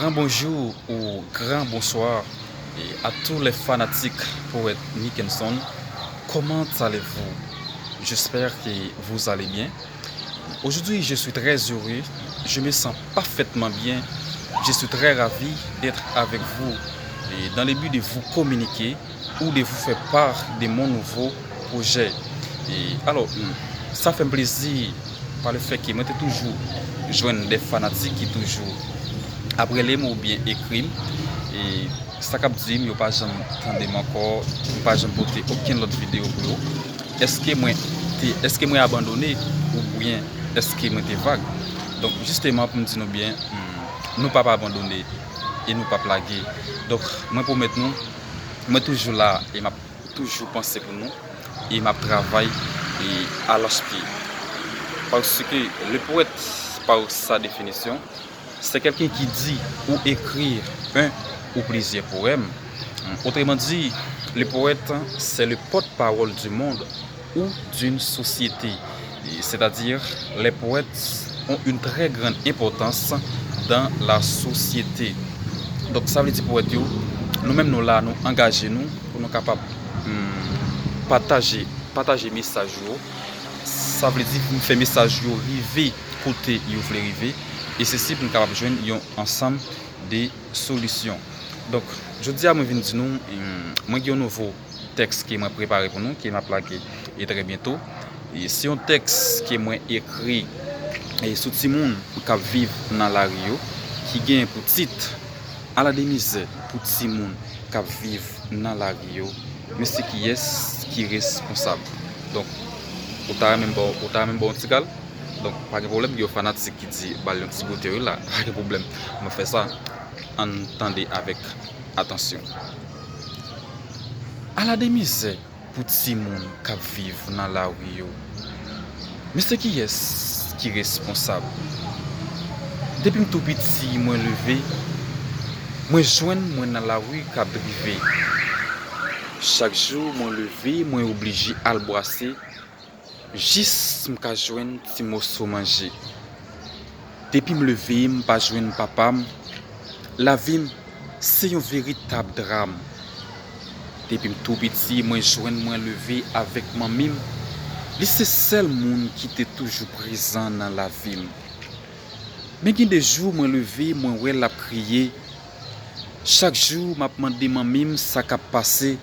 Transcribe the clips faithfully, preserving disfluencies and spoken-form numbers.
Grand bonjour ou grand bonsoir et à tous les fanatiques poète Nickenson. Comment allez-vous? J'espère que vous allez bien. Aujourd'hui, je suis très heureux. Je me sens parfaitement bien. Je suis très ravi d'être avec vous et dans le but de vous communiquer ou de vous faire part de mon nouveau projet. E, alò, hmm, sa fè m plezi pa le fè ke mwen te toujou jwenn de fanatik ki toujou ap rele m oubyen ekri m. E sa k ap di m, yo pa janm tande m ankò, m pa janm pote okenn lòt videyo pou yo. Èske mwen te, èske mwen abandone oubyen èske mwen te vag? Donk, jisteman, pou m di nou byen, hmm, nou p ap abandone e nou p ap lage. Donk, mwen pwomèt nou, mwen toujou la e m ap toujou panse pou nou e m ap travay e à l'arrache-pied. Parce que le poète, par sa définition, c'est quelqu'un qui dit ou écrit un ou plusieurs poèmes. Autrement dit, le poète, c'est le porte-parole du monde ou d'une société. Et c'est-à-dire, les poètes ont une très grande importance dans la société. Donk, sa vle di powèt yo, nou menm nou la, nou angaje nou pou nou kapab, hmm, pataje, pataje mesaj yo. Sa vle di pou nou fè mesaj yo rive kote yo vle rive. E se si pou nou kapab jwenn yon ansanm de solisyon. Donk, jodi a mwen vin di nou, hmm, mwen gen yon nouvo tèks ke mwen prepare pou nou, ke m ap lage e trè byento. E se yon tèks ke mwen ekri e sou timoun k ap viv nan lari yo, ki gen pou tit Ala de mizè pou timoun k ap viv nan lari yo, men se kiyès ki responsab? Donk, ou ta renmen m ba w, ou ta renmen m ba w yon ti kal? Donk, pa gen pwoblèm, gen yon fanatik ki di ba l yon ti goute, wi la, pa gen pwoblèm. M ap fè sa, ann tande avèk atansyon. Ala de mizè pou timoun k ap viv nan lari yo. Men se kiyès ki responsab? Depi m tou piti, mwen leve, mwen jwenn mwen nan lari k ap drive. Chak jou, mwen leve, mwen oblije al bwase, jis m ka jwenn ti moso manje. Depi m leve, m pa jwenn papa m. Lavi m se yon veritab dram. Depi m tou piti, mwen jwenn mwen leve avèk manmi m. Li se sèl moun ki te toujou prezan nan lavi m. Men gen de jou mwen leve, mwen wè l ap kriye. Chak jou, m ap mande manmi m sa k ap pase.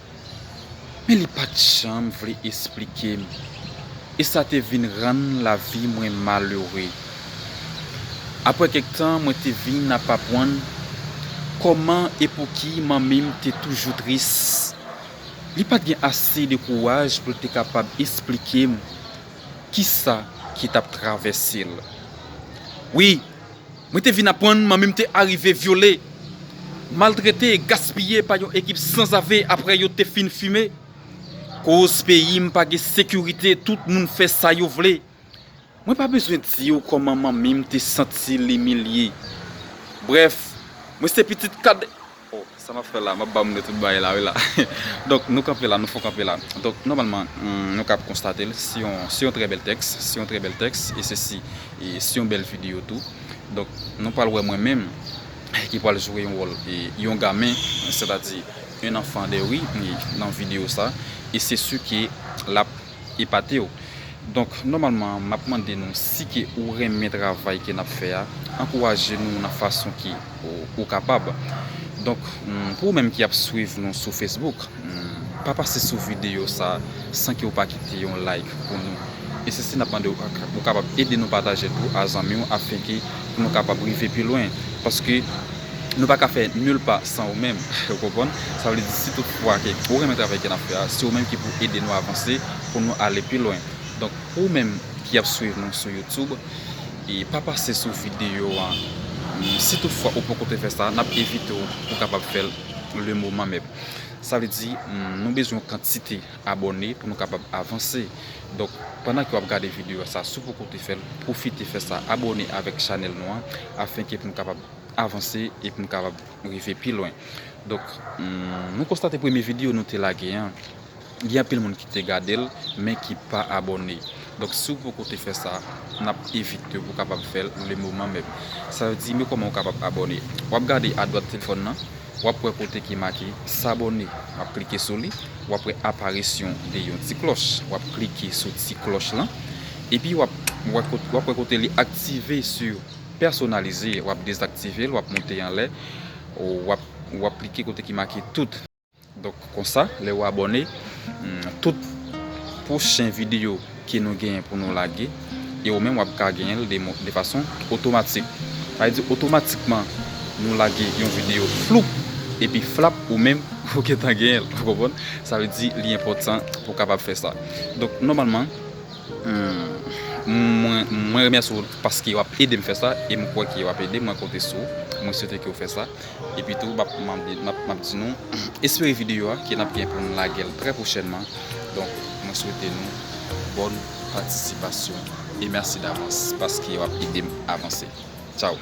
Men li pa t janm vle esplike m. E sa te vin rann lavi mwen malere. Apre kèk tan, mwen te vin ap aprann kòman e pouki manmi m te toujou tris. Li pa t gen ase de kouraj pou l te kapab esplike m kisa ki t ap travèse l. Wi, mwen te vin aprann manmi m te arive vyole, maltrete e gaspiye pa yon ekip sanzave apre yo te fin fime. Koz peyi m pa gen sekirite, tout moun fè sa yo vle. Mwen pa bezwen di w kòman manmi m te santi l imilye. Brèf, mwen se pitit kad. Oh, sa m ap fè la, m ap ba moun yo tout bagay la, wi la. Donk, nou kanpe la, nou fon kanpe la. Donk, nòmalman, hmm, nou kab konstate l, se yon, se yon trè bèl tèks, se yon trè bèl tèks, e se si, e se yon bèl videyo tou. Donk, nou pral wè mwen menm, ki pral jwe yon wòl, e yon gamin, sètadi, un enfant de rue, e nan videyo sa, e se si ke l ap epate w. Donk, nòmalman, m ap mande nou, si ke ou renmen travay ke n ap fè a, ankouraje nou nan fason ke ou, ou kapab. Donk, mm, pou ou menm ki ap swiv nou sou Facebook, mm, pa pase sou videyo sa san ke ou pa kite yon like pou nou. E se si n ap mande w, ou kapab ede nou pataje tou a zanmi w, afenke pou nou kapab rive pi lwen. Paske nou pa ka fè nil pa san ou menm. Ou konprann? Sa vle di, si tout fwa ke ou renmen travay ke n ap fè a, se ou menm ki pou ede nou avanse pou nou ale pi lwen. Donk, pou ou menm ki ap swiv nou sou YouTube, e pa pase sou videyo a. Mm, si tout fwa ou poko te fè sa, n ap envite w pou w kapab fè l le moman menm. Sa vle di, mm, nou bezwen yon kantite abòne pou nou kapab avanse. Donk, pandan ke w ap gade videyo sa, si w poko te fè l, pwofite fè sa, abòne avèk chanèl nou an, afenke pou nou kapab avanse e pou nou kapab rive pi lwen. Donk, mm, nou konstate premye videyo nou te lage an, gen anpil moun ki te gade l, men ki pa abòne. Donk, si w poko te fè sa, n ap envite w pou w kapab fè l le moman menm. Sa vle di, men kòman w kapab abòne. W ap gade adwat telefòn nan, w ap wè kote ki make s'abonner. W ap klike sou li, w ap wè aparisyon de yon ti klòch. W ap klike sou ti klòch lan, epi w ap wè kot-, w ap wè kote li activer sur personnaliser, w ap dezaktive l, w ap monte anlè, w ap, w ap klike kote ki make tout. Donk, konsa, lè w abòne, mm, tout pwochen videyo ke nou genyen pou nou lage, e ou menm w ap ka genyen l de mo-, de fason otomatik. Sa vle di, otomatikman, nou lage yon videyo, floup, epi flap, ou menm, ou gentan genyen l, ou konprann? Sa vle di, li enpòtan pou w kapab fè sa. Donk, nòmalman, Hmm, mwen, mwen remèsye w paske w ap ede m fè sa, e m kwè ke w ap ede m, mwen konte sou ou, mwen swete ke w fè sa. Epi tou, m ap, m ap, m ap, m ap di nou, espere videyo a, ke n ap gen pou n lage l trè pwochènman. Donk, mwen swete nou bòn patisipasyon, e mèsi davans paske w ap ede m avanse. Tchao.